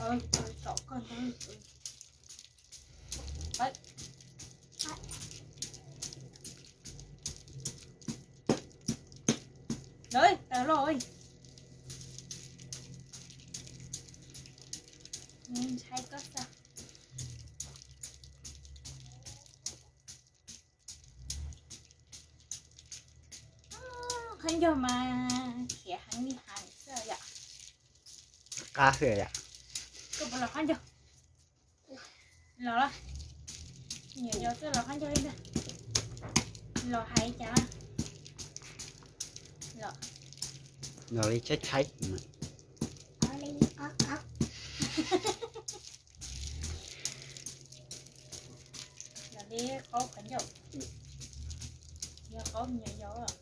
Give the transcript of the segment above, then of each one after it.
Tom koj ntag. Lawv tawm los. Ntshai koj xwb. Qhov ncauj mas khiav heev li heev xwb yom. Qab xwb yom. Koj puas los qhov ncauj? Los los. Nyuam yaus tuaj los qhov ncauj li ntag. Los hais cas? Los. Los li tshaib tshaib. Los li qaub qhov ncauj. Yog qaub nyuam yaus.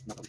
Noj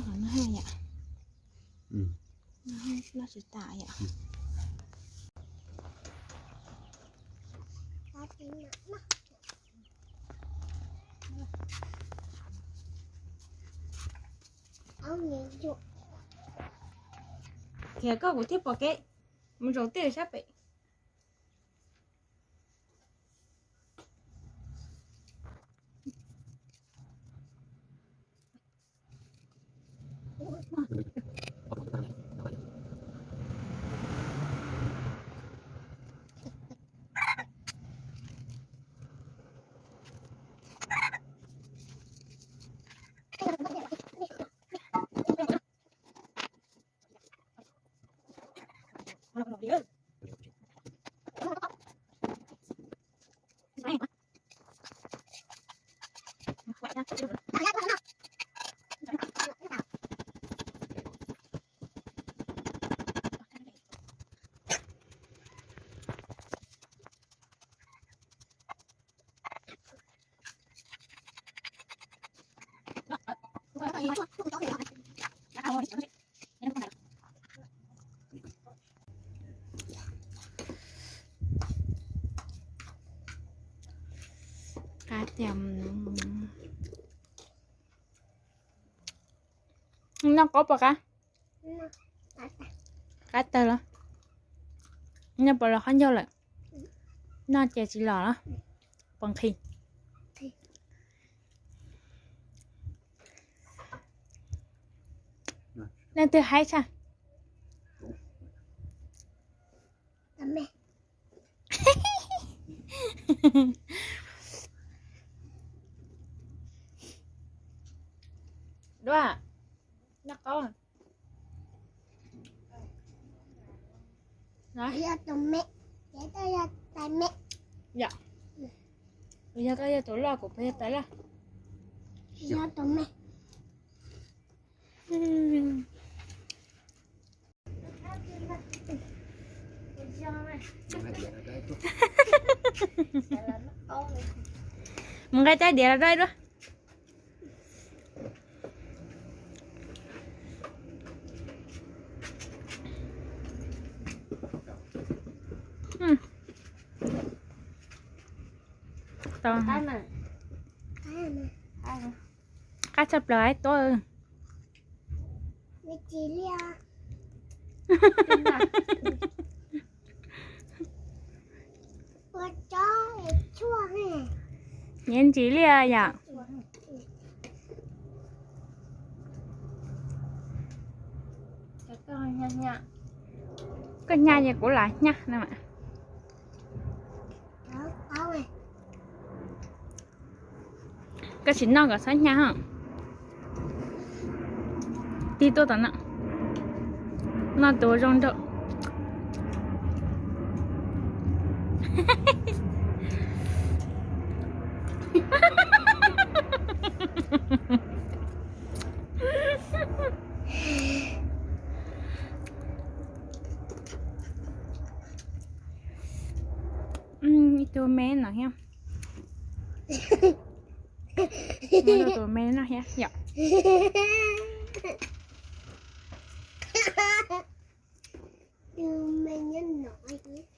hov no ha yom. Noj tsis tas yom. Khiav koj kuv thiaj pom kev. Mus zaum tej sab pem. Qab tiag. Noj qaub puas qab? Qab tawg los. Noj puas los qhov ncauj lawm? Noj ces tsis los los? Puas nqhis? Leej twg haib tshaj? Dua, noj qaub. Yog tus me, yog tus loj kuv puas yog tais loj? Yog tus me. Mus nqa caiv diav los rau dua. Qab tshaj plaws haib tuab. Nyiav ntsis liaj yom. Koj hnyav ces kuv lam hnyav no mas. Koj sim noj kom txhob hnyav os. Tig tuaj tom no, noj tus zoo nraug. Ib tug me no thiab. Tus me no thiab yom. Tus me nyob no thiab.